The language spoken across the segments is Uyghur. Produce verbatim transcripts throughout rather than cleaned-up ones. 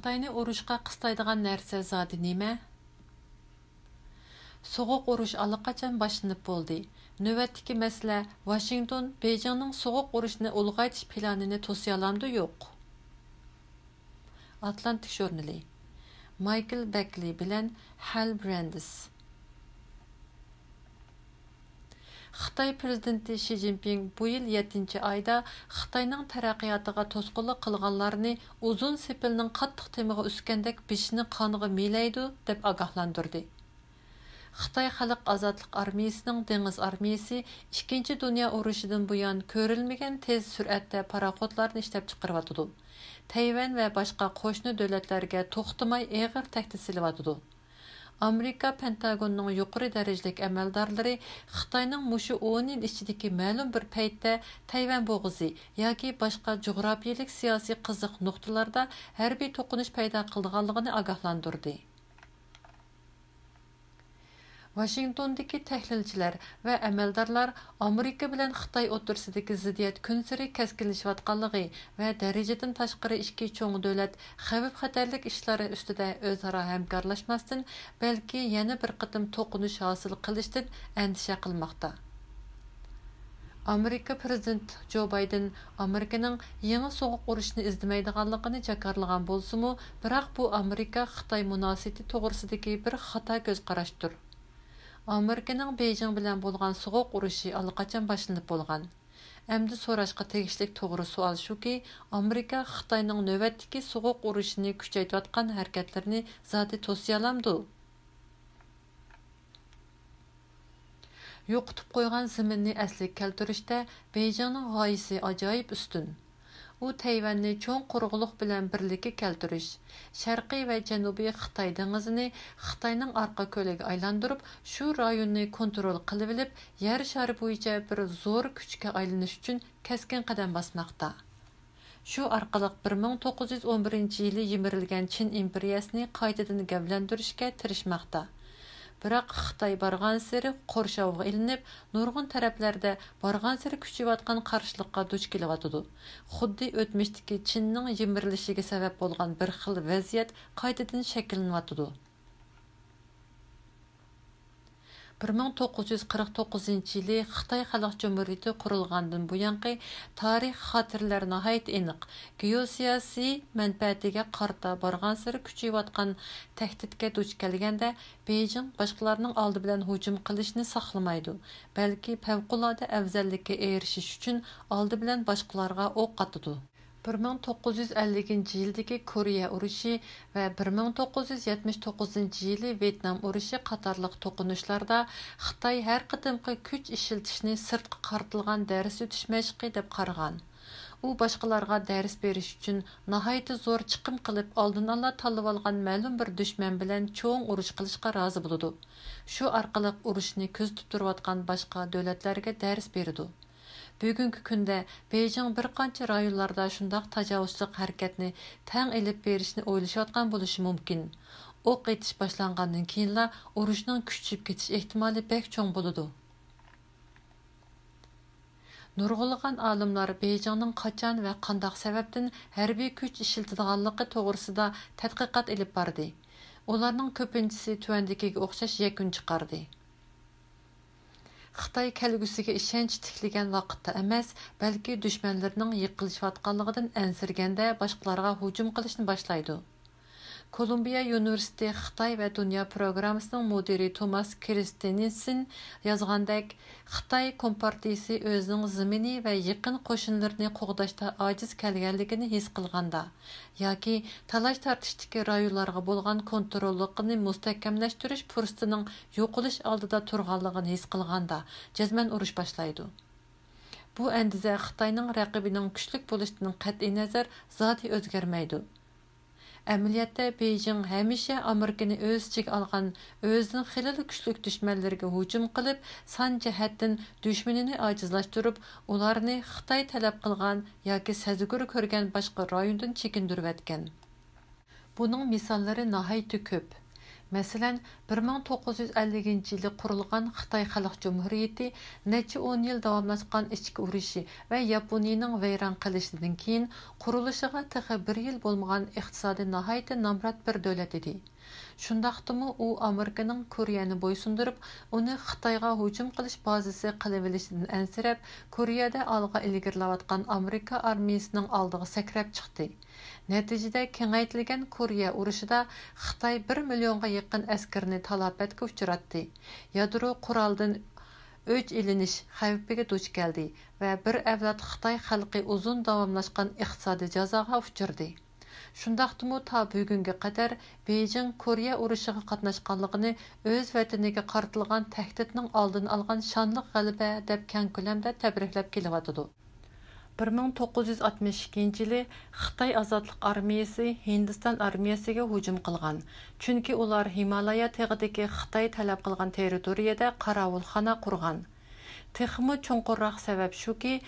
خىتاينى ئۇرۇشقا قىستايدىغان نەرسە زادى نېمە؟ سوغۇق ئۇرۇش ئاللىقاچان باشلىنىپ بولدى. نۆۋەتتىكى مەسىلە ۋاشىنگتون بېيجىڭنىڭ سوغۇق ئۇرۇشنى ئۇلغايتىش پىلانىنى توسىيالامدۇ يوق؟ ئاتلانتىك ژۇرنىلى، مايكل بەكلى بىلەن ھەل برېندىس. خىتاي پىرېزىدېنتى شى جىنپىڭ بۇ يىل يەتتىنچى ئايدا خىتاينىڭ تەرەققىياتىغا توسقۇنلۇق قىلغانلارنى ئۇزۇن سېپىلنىڭ قاتتىق تېمىغا ئۈسكەندەك بېشىنى قانغا مىلەيدۇ، دەپ ئاگاھلاندۇردى. خىتاي خەلق ئازادلىق ئارمىيىسىنىڭ دېڭىز ئارمىيىسى ئىككىنچى دۇنيا ئۇرۇشىدىن بۇيان كۆرۈلمىگەن تېز سۈرئەتتە پاراخوتلارنى ئىشلەپچىقىرىۋاتىدۇ. تەيۋەن ۋە باشقا قوشنا دۆلەتلەرگە توختىماي ئېغىر تەھدىت سېلىۋاتىدۇ. ئامېرىكا پېنتاگوننىڭ يۇقىرى دەرىجىلىك ئەمەلدارلىرى خىتاينىڭ مۇشۇ ئون يىل ئىچىدىكى مەلۇم بىر پەيتتە تەيۋەن بوغۇزى ياكى باشقا جۇغراپىيىلىك سىياسىي قىزىق نۇقتىلاردا ھەربىي توقۇنۇش پەيدا قىلىدىغانلىقىنى ئاگاھلاندۇردى. ۋاشىنگتوندىكى تەھلىلچىلەر ۋە ئەمەلدارلار ئامېرىكا بىلەن خىتاي ئوتتۇرىسىدىكى زىددىيەت كۈنسېرى كەسكىنلىشىۋاتقانلىقى ۋە دەرىجىدىن تاشقىرى ئىككى چوڭ دۆلەت خەۋپ-خەتەرلىك ئىشلار ئۈستىدە ئۆزئارا ھەمكارلاشماستىن، بەلكى يەنە بىر قېتىم توقۇنۇش ھاسىل قىلىشتىن ئەندىشە قىلماقتا. ئامېرىكا پىرېزىدېنتى جو بايدېن ئامېرىكىنىڭ يېڭى سوغۇق ئۇرۇشنى ئىزدىمەيدىغانلىقىنى جاكارلىغان بولسىمۇ، بىراق بۇ ئامېرىكا-خىتاي مۇناسىۋىتى توغرىسىدىكى بىر خاتا كۆز قاراشتۇر. ئامېرىكىنىڭ بېيجىڭ بىلەن بولغان سوغۇق ئۇرۇشى ئاللىقاچان باشلىنىپ بولغان. ئەمدى سوراشقا تېگىشلىك توغرا سوئال شۇكى، ئامېرىكا خىتاينىڭ نۆۋەتتىكى سوغۇق ئۇرۇشىنى كۈچەيتىۋاتقان ھەرىكەتلىرىنى زادى توسىيالامدۇ؟ يوقىتىپ قويغان زېمىننى ئەسلىگە كەلتۈرۈشتە بېيجىڭنىڭ غايىسى ئاجايىپ ئۈستۈن. ئۇ تەيۋەننى چوڭ قۇرۇقلۇق بىلەن بىرلىككە كەلتۈرۈش، شەرقىي ۋە جەنۇبىي خىتاي دېڭىزىنى خىتاينىڭ ئارقا كۆلىگە ئايلاندۇرۇپ، شۇ رايوننى كونترول قىلىۋېلىپ، يەر شارى بويىچە بىر زور كۈچكە ئايلىنىش ئۈچۈن كەسكىن قەدەم باسماقتا. شۇ ئارقىلىق بىر مىڭ توققۇز يۈز ئون بىرىنچى يىلى يىمىرىلگەن چىن ئىمپېرىيەسىنى قايتىدىن گەۋدىلەندۈرۈشكە تىرىشماقتا. بىراق خىتاي بارغانسېرى قورشاۋغا ئېلىنىپ، نۇرغۇن تەرەپلەردە بارغانسېرى كۈچىيىۋاتقان قارشىلىققا دۇچ كېلىۋاتىدۇ. خۇددى ئۆتمۈشتىكى چىننىڭ يىمىرىلىشىگە سەۋەب بولغان بىر خىل ۋەزىيەت قايتىدىن شەكىللىنىۋاتىدۇ. بىر مىڭ توققۇز يۈز قىرىق توققۇزىنچى يىلى خىتاي خەلق جۇمھۇرىيىتى قۇرۇلغاندىن بۇيانقى تارىخ خاتىرىلەر ناھايىتى ئېنىق. گېئوسىياسىي مەنپەئەتىگە قارىتا بارغانسېرى كۈچىيىۋاتقان تەھدىتكە دۇچ كەلگەندە، بېيجىڭ باشقىلارنىڭ ئالدى بىلەن ھۇجۇم قىلىشنى ساقلىمايدۇ، بەلكى پەۋقۇلئاددە ئەۋزەللىككە ئېرىشىش ئۈچۈن ئالدى بىلەن باشقىلارغا ئوق ئاتىدۇ. بىر مىڭ توققۇز يۈز ئەللىكىنچى يىلدىكى كورېيە ئۇرۇشى ۋە بىر مىڭ توققۇز يۈز يەتمىش توققۇزىنچى يىلى ۋيېتنام ئۇرۇشى قاتارلىق توقۇنۇشلاردا خىتاي ھەر قېتىمقى كۈچ ئىشلىتىشنى سىرتقا قارىتىلغان دەرس ئۆتۈش مەشقى دەپ قارىغان. ئۇ باشقىلارغا دەرس بېرىش ئۈچۈن ناھايىتى زور چىقىم قىلىپ، ئالدىنئالا تاللىۋالغان مەلۇم بىر دۈشمەن بىلەن چوڭ ئۇرۇش قىلىشقا رازى بولىدۇ. شۇ ئارقىلىق ئۇرۇشنى كۆزىتىپ تۇرۇۋاتقان باشقا دۆلەتلەرگە دەرس بېرىدۇ. بۈگۈنكى كۈندە بېيجىڭ بىر قانچە رايونلاردا شۇنداق تاجاۋۇزچىلىق ھەرىكەتنى تەڭ ئېلىپ بېرىشنى ئويلىشىۋاتقان بولۇشى مۇمكىن. ئوق ئېتىش باشلانغاندىن كېيىنلا ئۇرۇشنىڭ كۈچىيىپ كېتىش ئېھتىمالى بەك چوڭ بولىدۇ. نۇرغۇنلىغان ئالىملار بېيجىڭنىڭ قاچان ۋە قانداق سەۋەبتىن ھەربىي كۈچ ئىشلىتىدىغانلىقى توغرىسىدا تەتقىقات ئېلىپ باردى. ئۇلارنىڭ كۆپىنچىسى تۆۋەندىكىگە ئوخشاش يەكۈن چىقاردى. خىتاي كەلگۈسىگە ئىشەنچ تىكلىگەن ۋاقىتتا ئەمەس، بەلكى دۈشمەنلىرىنىڭ يىقىلىشىۋاتقانلىقىدىن ئەنسىرىگەندە باشقىلارغا ھۇجۇم قىلىشنى باشلايدۇ. كولومبىيە يۇنىۋېرسىتېتى خىتاي ۋە دۇنيا پروگراممىسىنىڭ مۇدىرى توماس كرىستېنسېن يازغاندەك، خىتاي كومپارتىيىسى ئۆزىنىڭ زېمىنى ۋە يېقىن قوشنىلىرىنى قوغداشتا ئاجىز كەلگەنلىكىنى ھېس قىلغاندا، ياكى تالاش-تارتىشتىكى رايونلارغا بولغان كونتروللۇقىنى مۇستەھكەملەشتۈرۈش پۇرسىتىنىڭ يوقىلىش ئالدىدا تۇرغانلىقىنى ھېس قىلغاندا، جەزمەن ئۇرۇش باشلايدۇ. بۇ ئەندىزە خىتاينىڭ رەقىبىنىڭ كۈچلۈك بولۇشىدىن قەتئىينەزەر، زادى ئۆزگەرمەيدۇ. ئەمەلىيەتتە، بېيجىڭ ھەمىشە ئامېرىكىنى ئۆز ئىچىگە ئالغان ئۆزىدىن خېلىلا كۈچلۈك دۈشمەنلىرىگە ھۇجۇم قىلىپ، سان جەھەتتىن دۈشمىنىنى ئاجىزلاشتۇرۇپ، ئۇلارنى خىتاي تەلەپ قىلغان ياكى سەزگۈر كۆرگەن باشقا رايوندىن چېكىندۈرۈۋەتكەن. بۇنىڭ مىساللىرى ناھايىتى كۆپ. مەسىلەن، بىر مىڭ توققۇز يۈز ئەللىكىنچى يىلى قۇرۇلغان خىتاي خەلق جۇمھۇرىيىتى نەچچە ئون يىل داۋاملاشقان ئىچكى ئۇرۇشى ۋە ياپونىيىنىڭ ۋەيران قىلىشىدىن كېيىن قۇرۇلۇشىغا تېخى بىر يىل بولمىغان ئىقتىسادى ناھايىتى نامرات بىر دۆلەت ئىدى. شۇنداقتىمۇ ئۇ ئامېرىكىنىڭ كورېيەنى بويسۇندۇرۇپ، ئۇنى خىتايغا ھۇجۇم قىلىش بازىسى قىلىۋېلىشىدىن ئەنسىرەپ، كورېيەدە ئالغا ئىلگىرىلەۋاتقان ئامېرىكا ئارمىيىسىنىڭ ئالدىغا سەكرەپ چىقتى. نەتىجىدە، كېڭەيتىلگەن كورېيە ئۇرۇشىدا خىتاي بىر مىليونغا يېقىن ئەسكىرىنى تالاپەتكە ئۇچراتتى، يادرو قورالىدىن ئۆچ ئېلىنىش خەۋپىگە دۇچ كەلدى ۋە بىر ئەۋلاد خىتاي خەلقى ئۇزۇن داۋاملاشقان ئىقتىسادىي جازاغا ئۇچرىدى. شۇنداقتىمۇ تا بۈگۈنگە قەدەر بېيجىڭ كورېيە ئۇرۇشىغا قاتناشقانلىقىنى ئۆز ۋەتىنىگە قارىتىلغان تەھدىتنىڭ ئالدىنى ئالغان شانلىق غەلىبە دەپ كەڭ كۆلەمدە تەبرىكلەپ كېلىۋاتىدۇ. بىر مىڭ توققۇز يۈز ئاتمىش ئىككىنچى يىلى خىتاي ئازادلىق ئارمىيىسى ھىندىستان ئارمىيەسىگە ھۇجۇم قىلغان، چۈنكى ئۇلار ھىمالايا تېغىدىكى خىتاي تەلەپ قىلغان تېررىتورىيەدە قاراۋۇلخانا قۇرغان. تېخىمۇ چوڭقۇرراق سەۋەب شۇكى،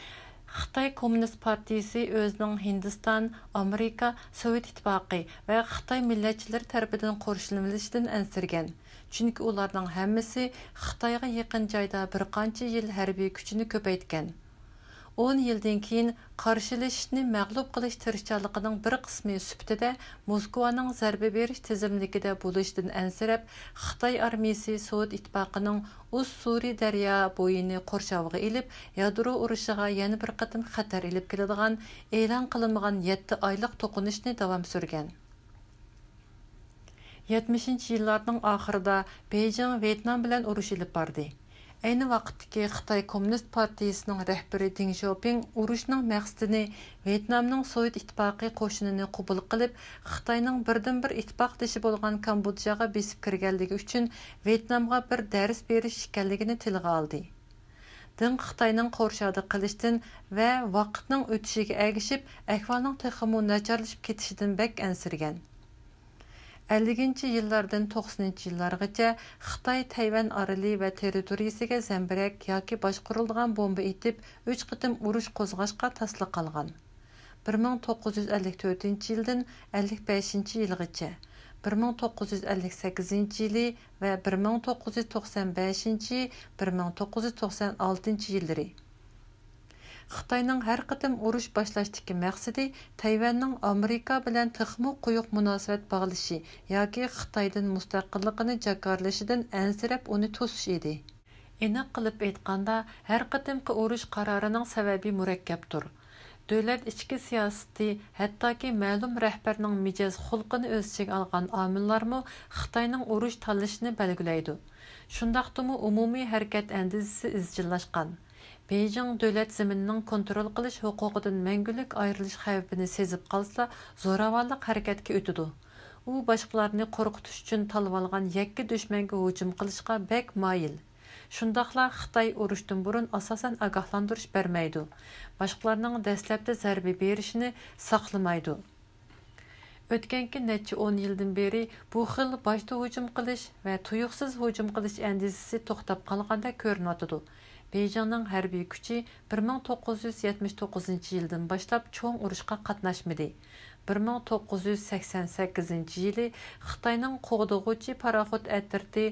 خىتاي كوممۇنىست پارتىيىسى ئۆزىنىڭ ھىندىستان، ئامېرىكا، سوۋېت ئىتتىپاقى ۋە خىتاي مىللەتچىلىرى تەرىپىدىن قورشىلىۋېلىشىدىن ئەنسىرىگەن، چۈنكى ئۇلارنىڭ ھەممىسى خىتايغا يېقىن جايدا بىر قانچە يىل ھەربىي كۈچىنى كۆپەيتكەن. ئون يىلدىن كېيىن قارشىلىشىشنى مەغلۇپ قىلىش تىرىشچانلىقىنىڭ بىر قىسمى سۈپىتىدە موسكۋانىڭ زەربە بېرىش تىزىملىكىدە بولۇشىدىن ئەنسىرەپ، خىتاي ئارمىيىسى سوۋېت ئىتتىپاقىنىڭ ئۇسسۇرى دەريا بويىنى قورشاۋغا ئېلىپ، يادرو ئۇرۇشىغا يەنە بىر قېتىم خەتەر ئېلىپ كېلىدىغان ئېلان قىلىنمىغان يەتتە ئايلىق توقۇنۇشنى داۋام سۈرگەن. يەتمىشىنچى يىللارنىڭ ئاخىرىدا بېيجىڭ ۋيېتنام بىلەن ئۇرۇش ئېلىپ باردى. ئەينى ۋاقىتتىكى خىتاي كوممۇنىست پارتىيىسىنىڭ رەھبىرى دېڭ شياۋپىڭ ئۇرۇشنىڭ مەقسىتىنى ۋيېتنامنىڭ سوۋېت ئىتتىپاقى قوشۇنىنى قوبۇل قىلىپ، خىتاينىڭ بىردىنبىر ئىتتىپاقدىشى بولغان كامبودژاغا بېسىپ كىرگەنلىكى ئۈچۈن ۋيېتنامغا بىر دەرس بېرىش ئىكەنلىكىنى تىلغا ئالدى. دېڭ خىتاينىڭ قورشاۋدا قىلىشتىن ۋە ۋاقىتنىڭ ئۆتۈشىگە ئەگىشىپ، ئەھۋالنىڭ تېخىمۇ ناچارلىشىپ كېتىشىدىن بەك ئەنسىرىگەن. ئەللىكىنچى يىللاردىن توقسىنىنچى يىللارغىچە خىتاي تەيۋەن ئارىلى ۋە تېررىتورىيىسىگە زەمبىرەك ياكى باشقۇرۇلىدىغان بومبا ئېتىپ، ئۈچ قېتىم ئۇرۇش قوزغاشقا تاسلا قالغان. بىر مىڭ توققۇز يۈز ئەللىك تۆتىنچى يىلدىن ئەللىك بەشىنچى يىلغىچە، بىر مىڭ توققۇز يۈز ئەللىك سەككىزىنچى يىلى ۋە بىر مىڭ توققۇز يۈز توقسان بەشىنچى، بىر مىڭ توققۇز يۈز توقسان ئالتىنچى يىللىرى. خىتاينىڭ ھەر قېتىم ئۇرۇش باشلاشتىكى مەقسىتى تەيۋەننىڭ ئامېرىكا بىلەن تېخىمۇ قويۇق مۇناسىۋەت باغلىشى ياكى خىتايدىن مۇستەقىللىقىنى جاكارلىشىدىن ئەنسىرەپ ئۇنى توسۇش ئىدى. ئېنىق قىلىپ ئېيتقاندا، ھەر قېتىمقى ئۇرۇش قارارىنىڭ سەۋەبى مۇرەككەپتۇر. دۆلەت ئىچكى سىياسىتى، ھەتتاكى مەلۇم رەھبەرنىڭ مىجەز خۇلقىنى ئۆز ئىچىگە ئالغان ئامىللارمۇ خىتاينىڭ ئۇرۇش تاللىشىنى بەلگىلەيدۇ. شۇنداقتىمۇ ئومۇمىي ھەرىكەت ئەندىزىسى ئىزچىللاشقان. بېيجىڭ دۆلەت زېمىنىنىڭ كونترول قىلىش ھوقۇقىدىن مەڭگۈلۈك ئايرىلىش خەۋپىنى سېزىپ قالسىلا، زوراۋانلىق ھەرىكەتكە ئۆتىدۇ. ئۇ باشقىلارنى قورقۇتۇش ئۈچۈن تاللىۋالغان يەككە دۈشمەنگە ھۇجۇم قىلىشقا بەك مايىل. شۇنداقلا خىتاي ئۇرۇشتىن بۇرۇن ئاساسەن ئاگاھلاندۇرۇش بەرمەيدۇ، باشقىلارنىڭ دەسلەپتە زەربە بېرىشىنى ساقلىمايدۇ. ئۆتكەنكى نەچچە ئون يىلدىن بېرى بۇ خىل باشتا ھۇجۇم قىلىش ۋە تۇيۇقسىز ھۇجۇم قىلىش ئەندىزىسى توختاپ قالغاندەك كۆرۈنۈۋاتىدۇ. بېيجىڭنىڭ ھەربىي كۈچى بىر مىڭ توققۇز يۈز يەتمىش توققۇزىنچى يىلدىن باشلاپ چوڭ ئۇرۇشقا قاتناشمىدى. بىر مىڭ توققۇز يۈز سەكسەن سەككىزىنچى يىلى خىتاينىڭ قوغدىغۇچى پاراخوت ئەترىتى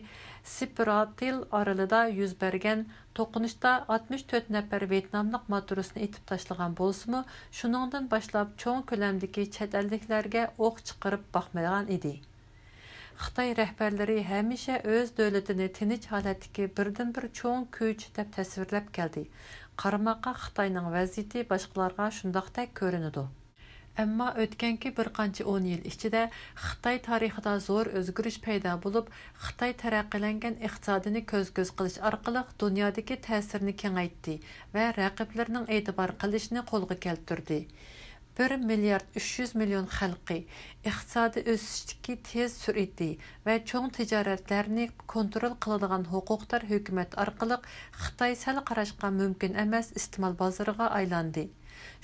سىپراتىل ئارىلىدا يۈز بەرگەن توقۇنۇشتا ئاتمىش تۆت نەپەر ۋيېتناملىق ماتروسنى ئېتىپ تاشلىغان بولسىمۇ، شۇنىڭدىن باشلاپ چوڭ كۆلەمدىكى چەت ئەللىكلەرگە ئوق چىقىرىپ باقمىغان ئىدى. خىتاي رەھبەرلىرى ھەمىشە ئۆز دۆلىتىنى تىنچ ھالەتتىكى بىردىنبىر چوڭ كۈچ دەپ تەسۋىرلەپ كەلدى. قارىماققا خىتاينىڭ ۋەزىيىتى باشقىلارغا شۇنداقتەك كۆرۈنىدۇ. ئەمما ئۆتكەنكى بىر قانچە ئون يىل ئىچىدە خىتاي تارىخىدا زور ئۆزگىرىش پەيدا بولۇپ، خىتاي تەرەققىيلەنگەن ئىقتىسادىنى كۆز-كۆز قىلىش ئارقىلىق دۇنيادىكى تەسىرىنى كېڭەيتتى ۋە رەقىبلىرىنىڭ ئېتىبار قىلىشىنى قولغا كەلتۈردى. بىر مىليارد ئۈچ يۈز مىليون خەلقى، ئىقتىسادىي ئۆسۈشتىكى تېز سۈرئىتى ۋە چوڭ تىجارەتلەرنى كونترول قىلىدىغان ھوقۇقدار ھۆكۈمەت ئارقىلىق خىتاي سەل قاراشقا مۇمكىن ئەمەس ئىستېمال بازىرىغا ئايلاندى.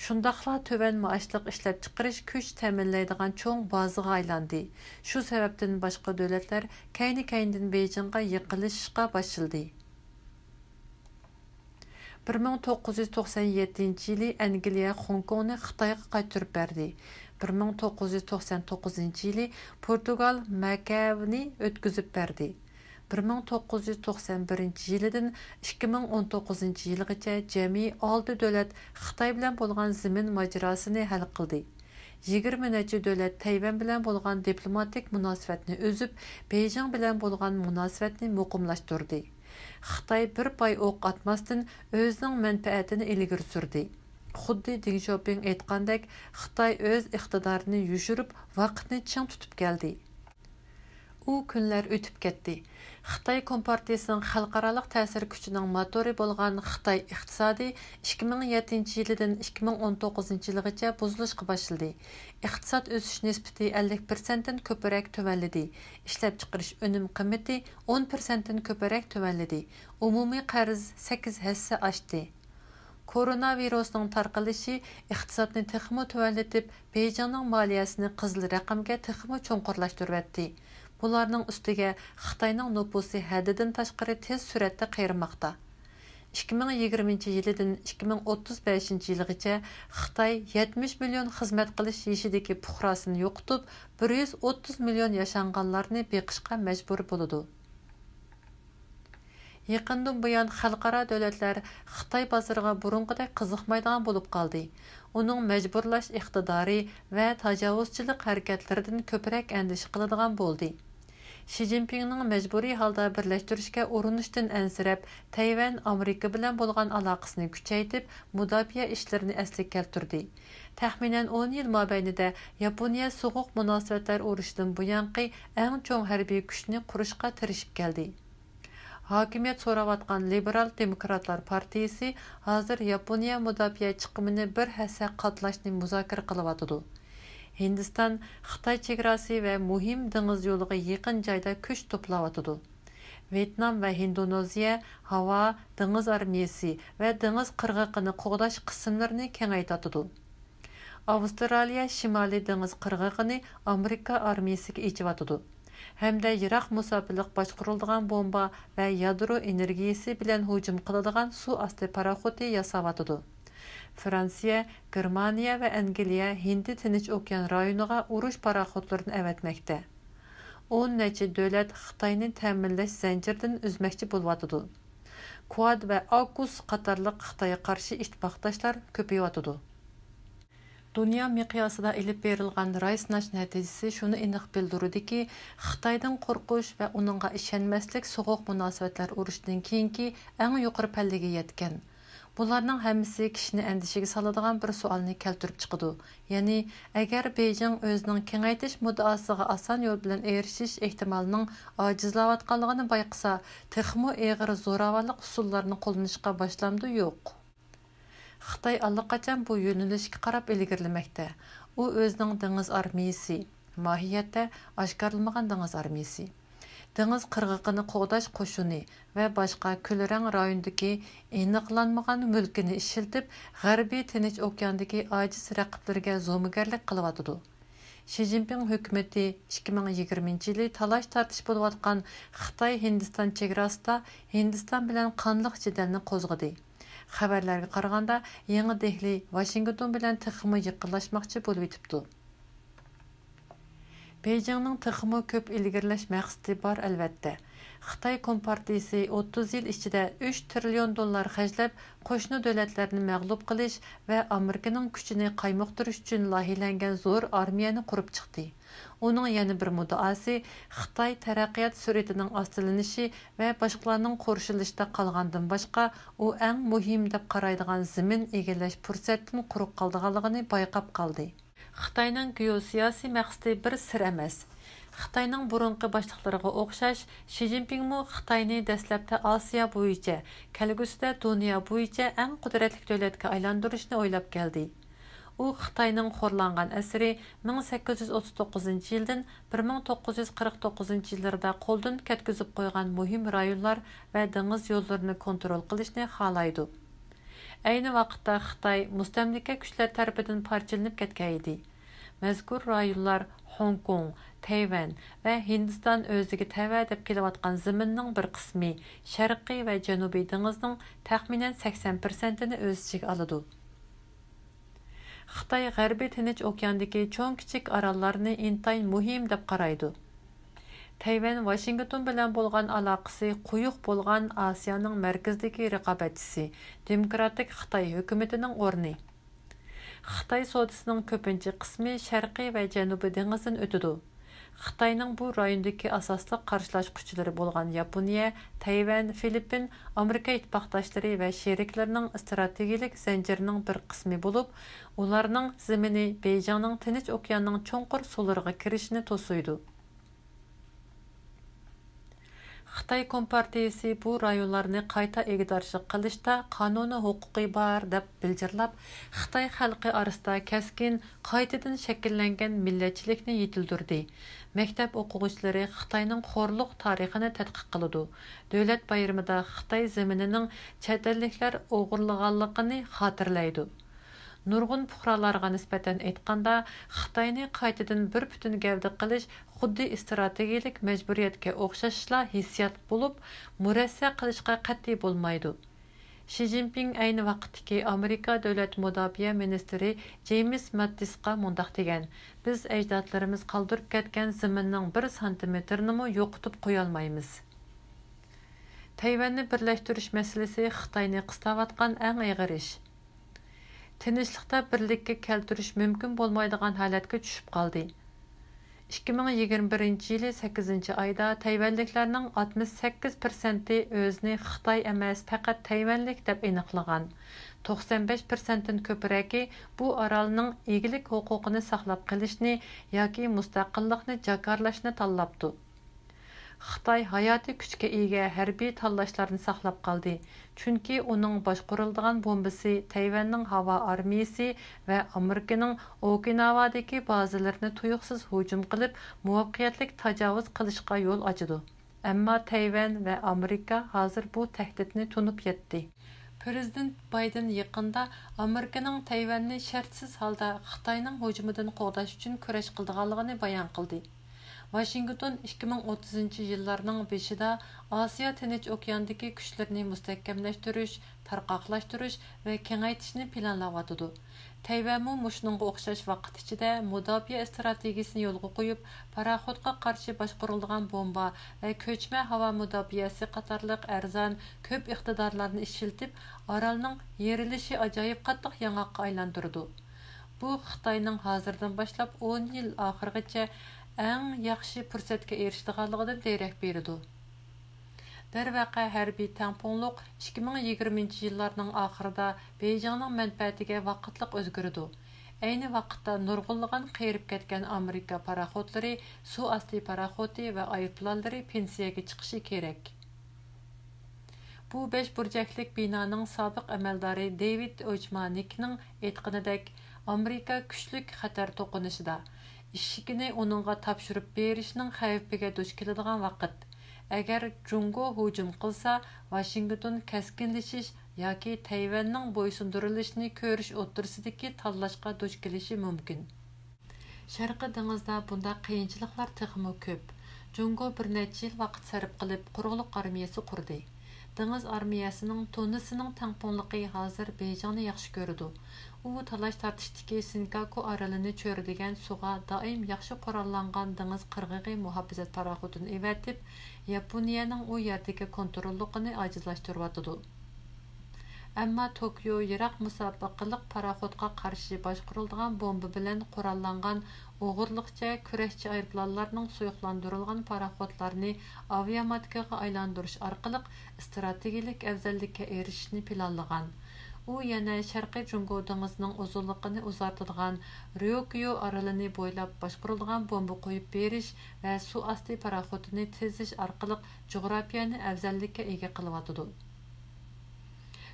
شۇنداقلا تۆۋەن مائاشلىق ئىشلەپچىقىرىش كۈچ تەمىنلەيدىغان چوڭ بازىغا ئايلاندى. شۇ سەۋەبتىن باشقا دۆلەتلەر كەينى-كەينىدىن بېيجىڭغا يېقىنلىشىشقا باشلىدى. بىر مىڭ توققۇز يۈز توقسان يەتتىنچى يىلى ئەنگلىيە خوڭكوڭنى خىتايغا قايتۇرۇپ بەردى. بىر مىڭ توققۇز يۈز توقسان توققۇزىنچى يىلى پورتۇگال مەكەۋنى ئۆتكۈزۈپ بەردى. بىر مىڭ توققۇز يۈز توقسان بىرىنچى يىلىدىن ئىككى مىڭ ئون توققۇزىنچى يىلغىچە جەمئىي ئالتە دۆلەت خىتاي بىلەن بولغان زېمىن ماجىراسىنى ھەل قىلدى. يىگىرمە نەچچە دۆلەت تەيۋەن بىلەن بولغان دىپلوماتىك مۇناسىۋەتنى ئۈزۈپ، بېيجىڭ بىلەن بولغان مۇناسىۋەتنى مۇقىملاشتۇردى. خىتاي بىر پاي ئوق ئاتماستىن ئۆزىنىڭ مەنپەئەتىنى ئىلگىرى سۈردى. خۇددى دېڭ شياۋپىڭ ئېيتقاندەك، خىتاي ئۆز ئىقتىدارىنى يوشۇرۇپ، ۋاقىتنى چىڭ تۇتۇپ كەلدى. ئۇ كۈنلەر ئۆتۈپ كەتتى. خىتاي كومپارتىيىسىنىڭ خەلقئارالىق تەسىر كۈچىنىڭ موتورى بولغان خىتاي ئىقتىسادى ئىككى مىڭ يەتتىنچى يىلىدىن ئىككى مىڭ ئون توققۇزىنچى يىلىغىچە بۇزۇلۇشقا باشلىدى. ئىقتىساد ئۆسۈش نىسبىتى ئەللىك پىرسەنتتىن كۆپرەك تۆۋەنلىدى. ئىشلەپچىقىرىش ئۈنۈم قىممىتى ئون پىرسەنتتىن كۆپرەك تۆۋەنلىدى. ئومۇمىي قەرز سەككىز ھەسسە ئاشتى. كورونا ۋىرۇسىنىڭ تارقىلىشى ئىقتىسادنى تېخىمۇ تۆۋەنلىتىپ، بېيجىڭنىڭ مالىيەسىنى قىزىل رەقەمگە تېخىمۇ چوڭقۇرلاشتۇرۇۋەتتى. بۇلارنىڭ ئۈستىگە خىتاينىڭ نوپۇسى ھەددىدىن تاشقىرى تېز سۈرئەتتە قېرىماقتا. ئىككى مىڭ يىگىرمىنچى يىلىدىن ئىككى مىڭ ئوتتۇز بەشىنچى يىلغىچە خىتاي يەتمىش مىليون خىزمەت قىلىش يېشىدىكى پۇقراسىنى يوقىتىپ، بىر يۈز ئوتتۇز مىليون ياشانغانلارنى بېقىشقا مەجبۇر بولىدۇ. يېقىندىن بۇيان خەلقئارا دۆلەتلەر خىتاي بازىرىغا بۇرۇنقىدەك قىزىقمايدىغان بولۇپ قالدى. ئۇنىڭ مەجبۇرلاش ئىقتىدارى ۋە تاجاۋۇزچىلىق ھەرىكەتلىرىدىن كۆپرەك ئەندىشە قىلىدىغان بولدى. شى جىنپىڭنىڭ مەجبۇرىي ھالدا بىرلەشتۈرۈشكە ئۇرۇنۇشتىن ئەنسىرەپ، تەيۋەن ئامېرىكا بىلەن بولغان ئالاقىسىنى كۈچەيتىپ، مۇداپىئە ئىشلىرىنى ئەسلىگە كەلتۈردى. تەخمىنەن ئون يىل مابەينىدە ياپونىيە سوغۇق مۇناسىۋەتلەر ئۇرۇشىدىن بۇيانقى ئەڭ چوڭ ھەربىي كۈچنى قۇرۇشقا تىرىشىپ كەلدى. ھاكىمىيەت سوراۋاتقان لىبېرال دېموكراتلار پارتىيىسى ھازىر ياپونىيە مۇداپىئە چىقىمىنى بىر ھەسسە قاتلاشنى مۇزاكىرە قىلىۋاتىدۇ. ھىندىستان خىتاي چېگراسى ۋە مۇھىم دېڭىز يولىغا يېقىن جايدا كۈچ توپلاۋاتىدۇ. ۋيېتنام ۋە ھىندونېزىيە ھاۋا، دېڭىز ئارمىيىسى ۋە دېڭىز قىرغىقىنى قوغداش قىسىملىرىنى كېڭەيتىۋاتىدۇ. ئاۋسترالىيە شىمالىي دېڭىز قىرغىقىنى ئامېرىكا ئارمىيىسىگە ئېچىۋاتىدۇ ھەمدە يىراق مۇساپىلىق باشقۇرۇلىدىغان بومبا ۋە يادرو ئېنېرگىيىسى بىلەن ھۇجۇم قىلىدىغان سۇ ئاستى پاراخوتى ياساۋاتىدۇ. فرانسىيە، گېرمانىيە ۋە ئەنگلىيە ھىندى تىنچ ئوكيان رايونىغا ئۇرۇش پاراخوتلىرىنى ئەۋەتمەكتە. ئون نەچچە دۆلەت خىتاينى تەمىنلەش زەنجىرىدىن ئۈزمەكچى بولۇۋاتىدۇ. كۇئاد ۋە ئاۋكۇس قاتارلىق خىتايغا قارشى ئىتتىپاقداشلار كۆپىيىۋاتىدۇ. دۇنيا مىقياسىدا ئېلىپ بېرىلغان راي سىناش نەتىجىسى شۇنى ئېنىق بىلدۈرىدۇكى، خىتايدىن قورقۇش ۋە ئۇنىڭغا ئىشەنمەسلىك سوغۇق مۇناسىۋەتلەر ئۇرۇشىدىن كېيىنكى ئەڭ يۇقىرى پەللىگە يەتكەن. بۇلارنىڭ ھەممىسى كىشىنى ئەندىشىگە سالىدىغان بىر سوئالنى كەلتۈرۈپ چىقىدۇ، يەنى، ئەگەر بېيجىڭ ئۆزىنىڭ كېڭەيتىش مۇددىئاسىغا ئاسان يول بىلەن ئېرىشىش ئېھتىمالىنىڭ ئاجىزلاۋاتقانلىقىنى بايقىسا، تېخىمۇ ئېغىر زوراۋانلىق ئۇسۇللارنى قوللىنىشقا باشلامدۇ؟ يوق. خىتاي ئاللىقاچان بۇ يۆنىلىشكە قاراپ ئىلگىرىلىمەكتە. ئۇ ئۆزىنىڭ دېڭىز ئارمىيىسى، ماھىيەتتە ئاشكارىلىمىغان دېڭىز ئارمىيىسى، دېڭىز قىرغىقىنى قوغداش قوشۇنى ۋە باشقا كۈلرەڭ رايوندىكى ئېنىقلانمىغان مۈلكىنى ئىشلىتىپ، غەربىي تىنچ ئوكياندىكى ئاجىز رەقىبلىرىگە زومىگەرلىك قىلىۋاتىدۇ. شى جىنپىڭ ھۆكۈمىتى ئىككى مىڭ يىگىرمىنچى يىلى تالاش-تارتىش بولۇۋاتقان خىتاي-ھىندىستان چېگراسىدا ھىندىستان بىلەن قانلىق جېدەلنى قوزغىدى. خەۋەرلەرگە قارىغاندا، يېڭى دېھلى ۋاشىنگتون بىلەن تېخىمۇ يېقىنلاشماقچى بولۇۋېتىپتۇ. بېيجىڭنىڭ تېخىمۇ كۆپ ئىلگىرىلەش مەقسىتى بار، ئەلۋەتتە. خىتاي كومپارتىيىسى ئوتتۇز يىل ئىچىدە ئۈچ تىرىليون دوللار خەجلەپ، قوشنا دۆلەتلەرنى مەغلۇپ قىلىش ۋە ئامېرىكىنىڭ كۈچىنى قايمۇقتۇرۇش ئۈچۈن لايىھىلەنگەن زور ئارمىيەنى قۇرۇپ چىقتى. ئۇنىڭ يەنە بىر مۇددىئاسى، خىتاي تەرەققىيات سۈرئىتىنىڭ ئاستىلىنىشى ۋە باشقىلارنىڭ قورشىلىشىدا قالغاندىن باشقا، ئۇ ئەڭ مۇھىم دەپ قارايدىغان زېمىن ئىگىلەش پۇرسەتتىن قۇرۇق قالىدىغانلىقىنى بايقاپ قالدى. خىتاينىڭ گېئوسىياسىي مەقسىتى بىر سىر ئەمەس. خىتاينىڭ بۇرۇنقى باشلىقلىرىغا ئوخشاش، شى جىنپىڭمۇ خىتاينى دەسلەپتە ئاسىيا بويىچە، كەلگۈسىدە دۇنيا بويىچە ئەڭ قۇدرەتلىك دۆلەتكە ئايلاندۇرۇشنى ئويلاپ كەلدى. ئۇ خىتاينىڭ خورلانغان ئەسىرى مىڭ سەككىز يۈز ئوتتۇز توققۇزىنچى يىلدىن بىر مىڭ توققۇز يۈز قىرىق توققۇزىنچى يىللىرىدا قولدىن كەتكۈزۈپ قويغان مۇھىم رايونلار ۋە دېڭىز يوللىرىنى كونترول قىلىشنى خالايدۇ. ئەينى ۋاقىتتا خىتاي مۇستەملىكە كۈچلەر تەرىپىدىن پارچىلىنىپ كەتكەن ئىدى. مەزكۇر رايونلار خوڭكوڭ، تەيۋەن ۋە ھىندىستان ئۆزىگە تەۋە دەپ كېلىۋاتقان زېمىننىڭ بىر قىسمى، شەرقىي ۋە جەنۇبىي دېڭىزنىڭ تەخمىنەن سەكسەن پىرسەنتىنى ئۆز ئىچىگە ئالىدۇ. خىتاي غەربىي تىنچ ئوكياندىكى چوڭ كىچىك ئاراللارنى ئىنتايىن مۇھىم دەپ قارايدۇ. تەيۋەن ۋاشىنگتون بىلەن بولغان ئالاقىسى قويۇق بولغان ئاسىيانىڭ مەركىزىدىكى رىقابەتچىسى، دېموكراتىك خىتاي ھۆكۈمىتىنىڭ ئورنى. خىتاي سودىسىنىڭ كۆپىنچە قىسمى شەرقىي ۋە جەنۇبىي دېڭىزدىن ئۆتىدۇ. خىتاينىڭ بۇ رايوندىكى ئاساسلىق قارشىلاش كۈچلىرى بولغان ياپونىيە، تەيۋەن، فىلىپپىن، ئامېرىكا ئىتتىپاقداشلىرى ۋە شېرىكلىرىنىڭ ئىستراتېگىيىلىك زەنجىرىنىڭ بىر قىسمى بولۇپ، ئۇلارنىڭ زېمىنى بېيجىڭنىڭ تىنچ ئوكياننىڭ چوڭقۇر سۇلىرىغا كىرىشىنى توسۇيدۇ. خىتاي كومپارتىيىسى بۇ رايونلارنى قايتا ئىگىدارچىلىق قىلىشتا قانۇنىي ھوقۇقى بار، دەپ بىلجىرلاپ، خىتاي خەلقى ئارىسىدا كەسكىن، قايتىدىن شەكىللەنگەن مىللەتچىلىكنى يېتىلدۈردى. مەكتەپ ئوقۇغۇچىلىرى خىتاينىڭ خورلۇق تارىخىنى تەتقىق قىلىدۇ. دۆلەت بايرىمىدا خىتاي زېمىنىنىڭ چەت ئەللىكلەر ئوغرىلىغانلىقىنى خاتىرىلەيدۇ. نۇرغۇن پۇقرالارغا نىسبەتەن ئېيتقاندا، خىتاينى قايتىدىن بىر پۈتۈن گەۋدە قىلىش خۇددى ئىستراتېگىيىلىك مەجبۇرىيەتكە ئوخشاشلا ھېسسىيات بولۇپ، مۇرەسسە قىلىشقا قەتئىي بولمايدۇ. شى جىنپىڭ ئەينى ۋاقىتتىكى ئامېرىكا دۆلەت مۇداپىئە مىنىستىرى جېيمىس ماتتىسقا مۇنداق دېگەن: «بىز ئەجدادلىرىمىز قالدۇرۇپ كەتكەن زېمىننىڭ بىر سانتىمېتىرنىمۇ يوقىتىپ قويالمايمىز.» تەيۋەننى بىرلەشتۈرۈش مەسىلىسى خىتاينى قىستاۋاتقان ئەڭ ئېغىر ئىش. تىنچلىقتا بىرلىككە كەلتۈرۈش مۇمكىن بولمايدىغان ھالەتكە چۈشۈپ قالدى. ئىككى مىڭ يىگىرمە بىرىنچى يىلى سەككىزىنچى ئايدا تەيۋەنلىكلەرنىڭ ئاتمىش سەككىز پىرسەنتى ئۆزىنى خىتاي ئەمەس، پەقەت تەيۋەنلىك دەپ ئېنىقلىغان. توقسان بەش پىرسەنتتىن كۆپرەكى بۇ ئارالنىڭ ئىگىلىك ھوقۇقىنى ساقلاپ قېلىشنى ياكى مۇستەقىللىقنى جاكارلاشنى تاللاپتۇ. خىتاي ھاياتىي كۈچكە ئىگە ھەربىي تاللاشلارنى ساقلاپ قالدى، چۈنكى ئۇنىڭ باشقۇرۇلىدىغان بومبىسى تەيۋەننىڭ ھاۋا ئارمىيىسى ۋە ئامېرىكىنىڭ ئوكىناۋادىكى بازىلىرىنى تۇيۇقسىز ھۇجۇم قىلىپ، مۇۋەپپەقىيەتلىك تاجاۋۇز قىلىشقا يول ئاچىدۇ. ئەمما تەيۋەن ۋە ئامېرىكا ھازىر بۇ تەھدىتنى تونۇپ يەتتى. پىرېزىدېنت بايدېن يېقىندا ئامېرىكىنىڭ تەيۋەننى شەرتسىز ھالدا خىتاينىڭ ھۇجۇمىدىن قوغداش ئۈچۈن كۈرەش قىلىدىغانلىقىنى بايان قىلدى. ۋاشىنگتون ئىككى مىڭ ئوتتۇزىنچى يىللارنىڭ بېشىدا ئاسىيا تىنچ ئوكياندىكى كۈچلىرىنى مۇستەھكەملەشتۈرۈش، تارقاقلاشتۇرۇش ۋە كېڭەيتىشنى پىلانلاۋاتىدۇ. تەيۋەنمۇ مۇشۇنىڭغا ئوخشاش ۋاقىت ئىچىدە مۇداپىئە ئىستراتېگىيىسىنى يولغا قويۇپ، پاراخوتقا قارشى باشقۇرۇلىدىغان بومبا ۋە كۆچمە ھاۋا مۇداپىئەسى قاتارلىق ئەرزان، كۆپ ئىقتىدارلارنى ئىشلىتىپ، ئارالنىڭ يېرىلىشى ئاجايىپ قاتتىق ياڭاققا ئايلاندۇرىدۇ. بۇ خىتاينىڭ ھازىردىن باشلاپ ئون يىل ئاخىرىغىچە ئەڭ ياخشى پۇرسەتكە ئېرىشىدىغانلىقىدىن دېرەك بېرىدۇ. دەرۋەقە، ھەربىي تەڭپۇڭلۇق ئىككى مىڭ يىگىرمىنچى يىللارنىڭ ئاخىرىدا بېيجىڭنىڭ مەنپەئەتىگە ۋاقىتلىق ئۆزگىرىدۇ. ئەينى ۋاقىتتا نۇرغۇنلىغان قېرىپ كەتكەن ئامېرىكا پاراخوتلىرى، سۇ ئاستى پاراخوتى ۋە ئايروپىلانلىرى پېنسىيەگە چىقىشى كېرەك. بۇ بەش بۇرجەكلىك بىنانىڭ سابىق ئەمەلدارى دېۋىد ئوچمانىكنىڭ ئېيتقىنىدەك، ئامېرىكا كۈچلۈك خەتەر توقۇنۇشىدا، ئىشىكىنى ئۇنىڭغا تاپشۇرۇپ بېرىشنىڭ خەۋپىگە دۇچ كېلىدىغان ۋاقىت. ئەگەر جۇڭگو ھۇجۇم قىلسا، ۋاشىنگتون كەسكىنلىشىش ياكى تەيۋەننىڭ بويسۇندۇرۇلۇشىنى كۆرۈش ئوتتۇرىسىدىكى تاللاشقا دۇچ كېلىشى مۇمكىن. شەرقىي دېڭىزدا بۇنداق قىيىنچىلىقلار تېخىمۇ كۆپ. جۇڭگو بىر نەچچە يىل ۋاقىت سەرپ قىلىپ، قۇرۇقلۇق ئارمىيەسى قۇردى. دېڭىز ئارمىيەسىنىڭ توننىسىنىڭ تەڭپۇڭلۇقى ھازىر بېيجىڭنى ياخشى كۆرىدۇ. ئۇ تالاش-تارتىشتىكى سىنكاكۇ ئارىلىنى چۆرىدىگەن سۇغا دائىم ياخشى قوراللانغان دېڭىز قىرغىقى مۇھاپىزەت پاراخوتىنى ئەۋەتىپ، ياپونىيەنىڭ ئۇ يەردىكى كونتروللۇقىنى ئاجىزلاشتۇرۇۋاتىدۇ. ئەمما توكيو يىراق مۇسابىقىلىق پاراخوتقا قارشى باشقۇرۇلىدىغان بومبا بىلەن قوراللانغان ئوغرىلىقچە كۈرەشچى ئايروپىلانلارنىڭ سۇيۇقلاندۇرۇلغان پاراخوتلارنى ئاۋىياماتكىغا ئايلاندۇرۇش ئارقىلىق ئىستراتېگىيىلىك ئەۋزەللىككە ئېرىشىشنى پىلانلىغان. ئۇ يەنە شەرقىي جۇڭگو دېڭىزىنىڭ ئۇزۇنلۇقىنى ئۇزارتىدىغان ريوكيو ئارىلىنى بويلاپ باشقۇرۇلىدىغان بومبا قويۇپ بېرىش ۋە سۇ ئاستى پاراخوتىنى تىزىش ئارقىلىق جۇغراپىيەنى ئەۋزەللىككە ئىگە قىلىۋاتىدۇ.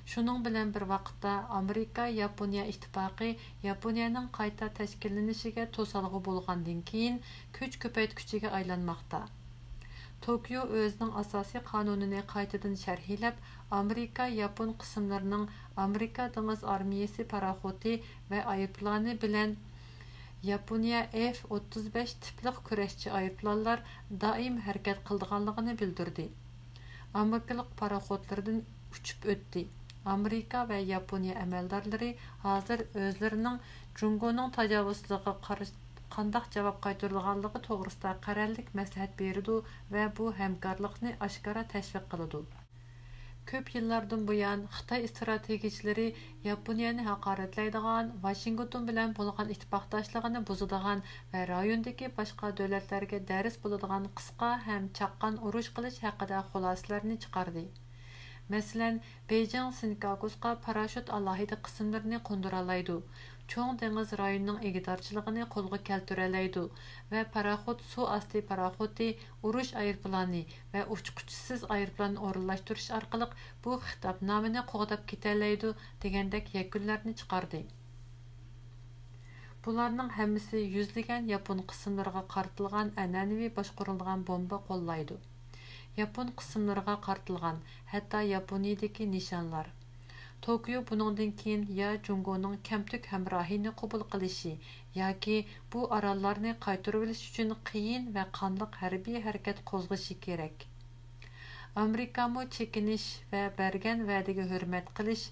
شۇنىڭ بىلەن بىر ۋاقىتتا، ئامېرىكا-ياپونىيە ئىتتىپاقى ياپونىيەنىڭ قايتا تەشكىللىنىشىگە توسالغۇ بولغاندىن كېيىن، كۈچ كۆپەيتكۈچىگە ئايلانماقتا. توكيو ئۆزىنىڭ ئاساسىي قانۇنىنى قايتىدىن شەرھلەپ، ئامېرىكا ياپون قىسىملىرىنىڭ ئامېرىكا دېڭىز ئارمىيەسى پاراخوتى ۋە ئايروپىلانى بىلەن ياپونىيە ئېف ئوتتۇز بەش تىپلىق كۈرەشچى ئايروپىلانلار دائىم ھەرىكەت قىلىدىغانلىقىنى بىلدۈردى. ئامېرىكىلىق پاراخوتلىرىدىن ئۇچۇپ ئۆتتى. ئامېرىكا ۋە ياپونىيە ئەمەلدارلىرى ھازىر ئۆزلىرىنىڭ جۇڭگونىڭ تاجاۋۇزچىلىقىغا قارشى قانداق جاۋاب قايتۇرىدىغانلىقى توغرىسىدا قەرەللىك مەسلىھەت بېرىدۇ ۋە بۇ ھەمكارلىقنى ئاشكارا تەشۋىق قىلىدۇ. كۆپ يىللاردىن بۇيان، خىتاي ئىستراتېگىيىچىلىرى ياپونىيەنى ھاقارەتلەيدىغان، ۋاشىنگتون بىلەن بولغان ئىتتىپاقداشلىقىنى بۇزىدىغان ۋە رايوندىكى باشقا دۆلەتلەرگە دەرس بولىدىغان قىسقا ھەم چاققان ئۇرۇش قىلىش ھەققىدە خۇلاسىلەرنى چىقاردى. مەسىلەن، بېيجىڭ سىنكاكۇسقا پاراشوت ئالاھىدە قىسىملىرىنى قوندۇرالايدۇ، چوڭ دېڭىز رايونىنىڭ ئىگىدارچىلىقىنى قولغا كەلتۈرەلەيدۇ ۋە پاراخوت، سۇ ئاستى پاراخوتى، ئۇرۇش ئايروپىلانى ۋە ئۇچقۇچىسىز ئايروپىلان ئورۇنلاشتۇرۇش ئارقىلىق بۇ خىتابنامىنى قوغداپ كېتەلەيدۇ، دېگەندەك يەكۈنلەرنى چىقاردى. بۇلارنىڭ ھەممىسى يۈزلىگەن ياپون قىسىملىرىغا قارىتىلغان ئەنئەنىۋى باشقۇرۇلىدىغان بومبا قوللايدۇ. ياپون قىسىملىرىغا قارىتىلغان، ھەتتا ياپونىيىدىكى نىشانلار. توكيو بۇنىڭدىن كېيىن يا جۇڭگونىڭ كەمتۈك ھەمراھىنى قوبۇل قىلىشى ياكى بۇ ئاراللارنى قايتۇرۇۋېلىش ئۈچۈن قىيىن ۋە قانلىق ھەربىي ھەرىكەت قوزغىشى كېرەك. ئامېرىكامۇ چېكىنىش ۋە بەرگەن ۋەدىگە ھۆرمەت قىلىش،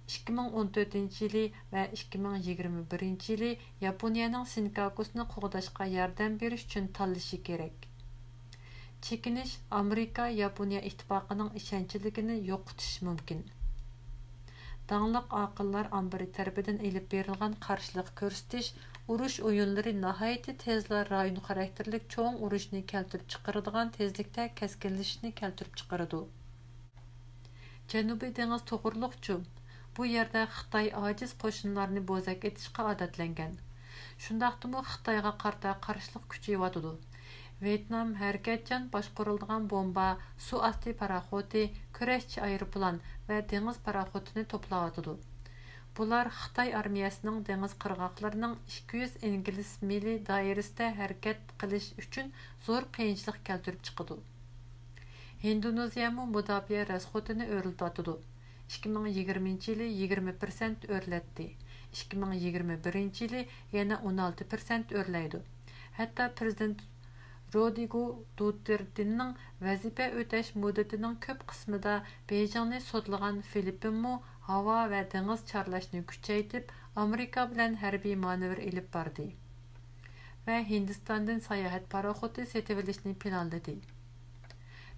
ئىككى مىڭ ئون تۆتىنچى يىلى ۋە ئىككى مىڭ يىگىرمە بىرىنچى يىلى ياپونىيەنىڭ سىنكاكۇسنى قوغداشقا ياردەم بېرىش ئۈچۈن تاللىشى كېرەك. چېكىنىش ئامېرىكا-ياپونىيە ئىتتىپاقىنىڭ ئىشەنچلىكىنى يوقىتىشى مۇمكىن. داڭلىق ئاقىللار ئامبىرى تەرىپىدىن ئېلىپ بېرىلغان قارشىلىق كۆرسىتىش، ئۇرۇش ئويۇنلىرى ناھايىتى تېزلا رايون خاراكتېرلىك چوڭ ئۇرۇشنى كەلتۈرۈپ چىقىرىدىغان تېزلىكتە كەسكىنلىشىشنى كەلتۈرۈپ چىقىرىدۇ. جەنۇبىي دېڭىز توغرۇلۇقچۇ؟ بۇ يەردە خىتاي ئاجىز قوشۇنلارنى بوزەك ئېتىشقا ئادەتلەنگەن. شۇنداقتىمۇ خىتايغا قارىتا قارشىلىق كۈچىيىۋاتىدۇ. ۋيېتنام ھەرىكەتچان باشقۇرۇلىدىغان بومبا، سۇ ئاستى پاراخوتى، كۈرەشچى ئايروپىلان ۋە دېڭىز پاراخوتىنى توپلاۋاتىدۇ. بۇلار خىتاي ئارمىيەسىنىڭ دېڭىز قىرغاقلىرىنىڭ ئىككى يۈز ئىنگلىز مىلى دائىرىسىدە ھەرىكەت قىلىش ئۈچۈن زور قىيىنچىلىق كەلتۈرۈپ چىقىدۇ. ھىندونېزىيەمۇ مۇداپىئە رەسخوتىنى ئۆرلىتىۋاتىدۇ. ئىككى مىڭ يىگىرمىنچى يىلى يىگىرمە پىرسەنت ئۆرلەتتى. ئىككى مىڭ يىگىرمە بىرىنچى يىلى يەنە ئون ئالتە پىرسەنت ئۆرلەيدۇ. ھەتتا پىرېزىدېنت رودرىگو دوتېرتېنىڭ ۋەزىپە ئۆتەش مۇددىتىنىڭ كۆپ قىسمىدا بېيجىڭنى سوتلىغان فىلىپپىنمۇ ھاۋا ۋە دېڭىز چارلاشنى كۈچەيتىپ، ئامېرىكا بىلەن ھەربىي مانېۋىر ئېلىپ باردى ۋە ھىندىستاندىن ساياھەت پاراخوتى سېتىۋېلىشنى پىلانلىدى.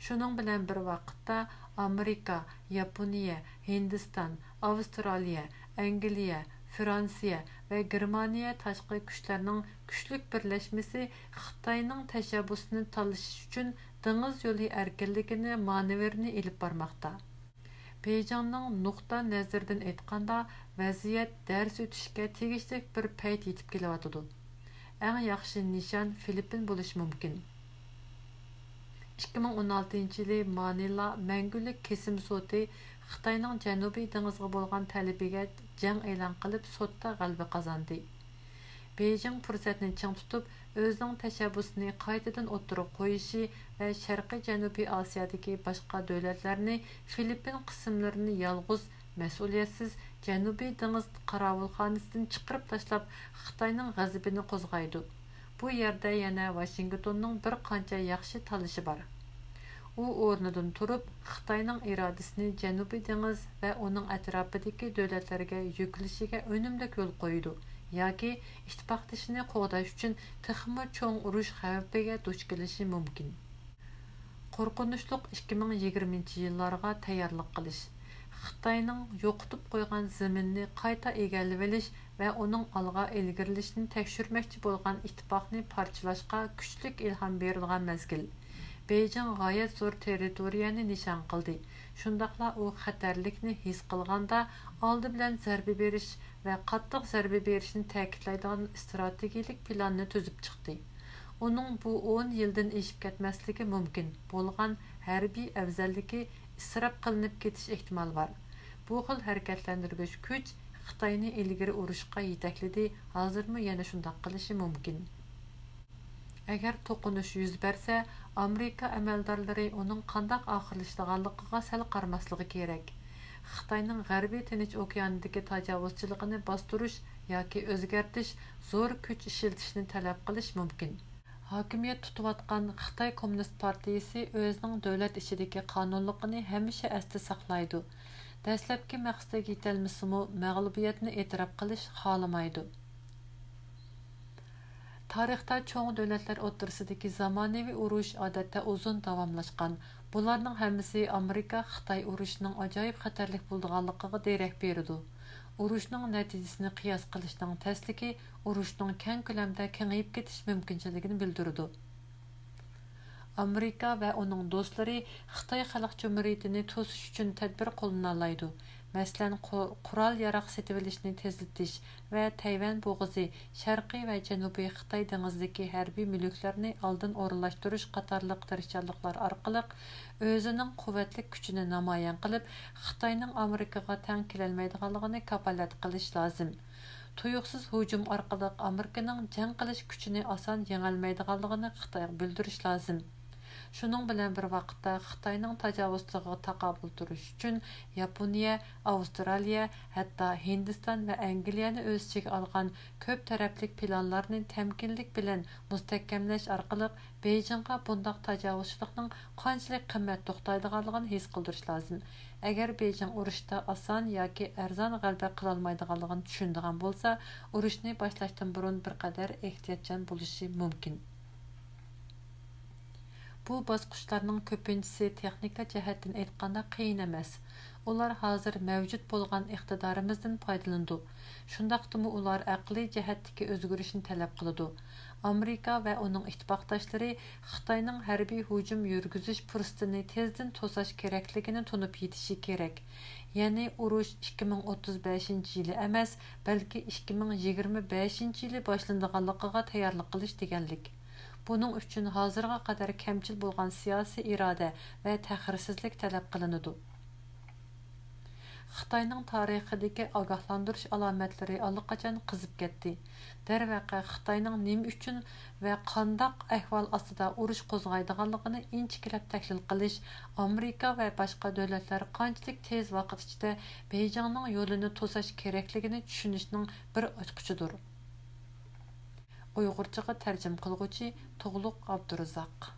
شۇنىڭ بىلەن بىر ۋاقىتتا، ئامېرىكا، ياپونىيە، ھىندىستان، ئاۋسترالىيە، ئەنگلىيە، فرانسىيە ۋە گېرمانىيە تاشقى كۈچلەرنىڭ كۈچلۈك بىرلەشمىسى خىتاينىڭ تەشەببۇسىنى تالىشىش ئۈچۈن دېڭىز يولى ئەركىنلىكىنى مانېۋىرىنى ئېلىپ بارماقتا. بېيجىڭنىڭ نۇقتا نەزىرىدىن ئېيتقاندا، ۋەزىيەت دەرس ئۆتۈشكە تېگىشلىك بىر پەيت يېتىپ كېلىۋاتىدۇ. ئەڭ ياخشى نىشان فىلىپپىن بولۇشى مۇمكىن. ئىككى مىڭ ئون ئالتىنچى يىلى مانىلا مەڭگۈلۈك كېسىم سوتى خىتاينىڭ جەنۇبىي دېڭىزغا بولغان تەلىپىگە جەڭ ئېلان قىلىپ، سوتتا غەلىبە قازاندى. بېيجىڭ پۇرسەتنى چىڭ تۇتۇپ، ئۆزىنىڭ تەشەببۇسىنى قايتىدىن ئوتتۇرىغا قويۇشى ۋە شەرقىي جەنۇبىي ئاسىيادىكى باشقا دۆلەتلەرنى فىلىپپىن قىسىملىرىنى يالغۇز، مەسئۇلىيەتسىز جەنۇبىي دېڭىز قاراۋۇلخانىسىدىن چىقىرىپ تاشلاپ، خىتاينىڭ غەزىپىنى قوزغايدۇ. بۇ يەردە يەنە ۋاشىنگتوننىڭ بىر قانچە ياخشى تاللىشى بار. ئۇ ئورنىدىن تۇرۇپ، خىتاينىڭ ئىرادىسىنى جەنۇبىي دېڭىز ۋە ئۇنىڭ ئەتراپىدىكى دۆلەتلەرگە يۈكلىشىگە ئۈنۈملۈك يول قويىدۇ ياكى ئىتتىپاقدىشىنى قوغداش ئۈچۈن تېخىمۇ چوڭ ئۇرۇش خەۋپىگە دۇچ كېلىشى مۇمكىن. قورقۇنچلۇق ئىككى مىڭ يىگىرمىنچى يىللارغا تەييارلىق قىلىش. خىتاينىڭ يوقىتىپ قويغان زېمىنىنى قايتا ئىگىلىۋېلىش ۋە ئۇنىڭ ئالغا ئىلگىرىلىشىنى تەكشۈرمەكچى بولغان ئىتتىپاقنى پارچىلاشقا كۈچلۈك ئىلھام بېرىدىغان مەزگىل. بېيجىڭ غايەت زور تېررىتورىيەنى نىشان قىلدى، شۇنداقلا ئۇ خەتەرلىكنى ھېس قىلغاندا، ئالدى بىلەن زەربە بېرىش ۋە قاتتىق زەربە بېرىشنى تەكىتلەيدىغان ئىستراتېگىيىلىك پىلاننى تۈزۈپ چىقتى. ئۇنىڭ بۇ ئون يىلدىن ئېشىپ كەتمەسلىكى مۇمكىن بولغان ھەربىي ئەۋزەللىكى ئىسراپ قىلىنىپ كېتىش ئېھتىمالى بار. بۇ خىل ھەرىكەتلەندۈرگۈچ كۈچ خىتاينى ئىلگىرى ئۇرۇشقا يېتەكلىدى، ھازىرمۇ يەنە شۇنداق قىلىشى مۇمكىن. ئەگەر توقۇنۇش يۈز بەرسە، ئامېرىكا ئەمەلدارلىرى ئۇنىڭ قانداق ئاخىرلىشىدىغانلىقىغا سەل قارىماسلىقى كېرەك. خىتاينىڭ غەربىي تىنچ ئوكيانىدىكى تاجاۋۇزچىلىقىنى باستۇرۇش ياكى ئۆزگەرتىش زور كۈچ ئىشلىتىشنى تەلەپ قىلىش مۇمكىن. ھاكىمىيەت تۇتۇۋاتقان خىتاي كوممۇنىست پارتىيىسى ئۆزىنىڭ دۆلەت ئىچىدىكى قانۇنلۇقىنى ھەمىشە ئەستە ساقلايدۇ. دەسلەپكى مەقسىتىگە يېتەلمىسىمۇ، مەغلۇبىيەتنى ئېتىراپ قىلىش خالىمايدۇ. تارىختا چوڭ دۆلەتلەر ئوتتۇرىسىدىكى زامانىۋى ئۇرۇش ئادەتتە ئۇزۇن داۋاملاشقان. بۇلارنىڭ ھەممىسى ئامېرىكا-خىتاي ئۇرۇشىنىڭ ئاجايىپ خەتەرلىك بولىدىغانلىقىغا دېرەك بېرىدۇ. ئۇرۇشنىڭ نەتىجىسىنى قىياس قىلىشنىڭ تەسلىكى ئۇرۇشنىڭ كەڭ كۆلەمدە كېڭىيىپ كېتىش مۇمكىنچىلىكىنى بىلدۈرىدۇ. ئامېرىكا ۋە ئۇنىڭ دوستلىرى خىتاي خەلق جۇمھۇرىيىتىنى توسۇش ئۈچۈن تەدبىر قوللىنالايدۇ. مەسىلەن، قو-، قورال-ياراغ سېتىۋېلىشنى تېزلىتىش ۋە تەيۋەن بوغۇزى، شەرقىي ۋە جەنۇبىي خىتاي دېڭىزىدىكى ھەربىي مۈلۈكلەرنى ئالدىن ئورۇنلاشتۇرۇش قاتارلىق تىرىشچانلىقلار ئارقىلىق ئۆزىنىڭ قۇۋۋەتلىك كۈچىنى نامايان قىلىپ، خىتاينىڭ ئامېرىكىغا تەڭ كېلەلمەيدىغانلىقىنى كاپالەت قىلىش لازىم. تۇيۇقسىز ھۇجۇم ئارقىلىق ئامېرىكىنىڭ جەڭ قىلىش كۈچىنى ئاسان يېڭەلمەيدىغانلىقىنى خىتايغا بىلدۈرۈش لازىم. شۇنىڭ بىلەن بىر ۋاقىتتا، خىتاينىڭ تاجاۋۇزچىلىقىغا تاقابىل تۇرۇش ئۈچۈن ياپونىيە، ئاۋسترالىيە، ھەتتا ھىندىستان ۋە ئەنگلىيەنى ئۆز ئىچىگە ئالغان كۆپ تەرەپلىك پىلانلارنى تەمكىنلىك بىلەن مۇستەھكەملەش ئارقىلىق بېيجىڭغا بۇنداق تاجاۋۇزچىلىقنىڭ قانچىلىك قىممەت توختايدىغانلىقىنى ھېس قىلدۇرۇش لازىم. ئەگەر بېيجىڭ ئۇرۇشتا ئاسان ياكى ئەرزان غەلىبە قىلالمايدىغانلىقىنى چۈشىنىدىغان بولسا، ئۇرۇشنى باشلاشتىن بۇرۇن بىر قەدەر ئېھتىياتچان بولۇشى مۇمكىن. بۇ باسقۇچلارنىڭ كۆپىنچىسى تېخنىكا جەھەتتىن ئېيتقاندا قىيىن ئەمەس. ئۇلار ھازىر مەۋجۇت بولغان ئىقتىدارىمىزدىن پايدىلىنىدۇ. شۇنداقتىمۇ ئۇلار ئەقلىي جەھەتتىكى ئۆزگىرىشنى تەلەپ قىلىدۇ. ئامېرىكا ۋە ئۇنىڭ ئىتتىپاقداشلىرى خىتاينىڭ ھەربىي ھۇجۇم يۈرگۈزۈش پۇرسىتىنى تېزدىن توساش كېرەكلىكىنى تونۇپ يېتىشى كېرەك. يەنى ئۇرۇش ئىككى مىڭ ئوتتۇز بەشىنچى يىلى ئەمەس، بەلكى ئىككى مىڭ يىگىرمە بەشىنچى يىلى باشلىنىدىغانلىقىغا تەييارلىق قىلىش دېگەنلىك. بۇنىڭ ئۈچۈن ھازىرغا قەدەر كەمچىل بولغان سىياسىي ئىرادە ۋە تەخىرسىزلىك تەلەپ قىلىنىدۇ. خىتاينىڭ تارىخىدىكى ئاگاھلاندۇرۇش ئالامەتلىرى ئاللىقاچان قىزىپ كەتتى. دەرۋەقە، خىتاينىڭ نېمە ئۈچۈن ۋە قانداق ئەھۋال ئاستىدا ئۇرۇش قوزغايدىغانلىقىنى ئىنچىكىلەپ تەھلىل قىلىش، ئامېرىكا ۋە باشقا دۆلەتلەر قانچىلىك تېز ۋاقىت ئىچىدە بېيجىڭنىڭ يولىنى توساش كېرەكلىكىنى چۈشىنىشنىڭ بىر ئاچقۇچىدۇر. ئۇيغۇرچىغا تەرجىمە قىلغۇچى تۇغلۇق ئابدۇرازاق.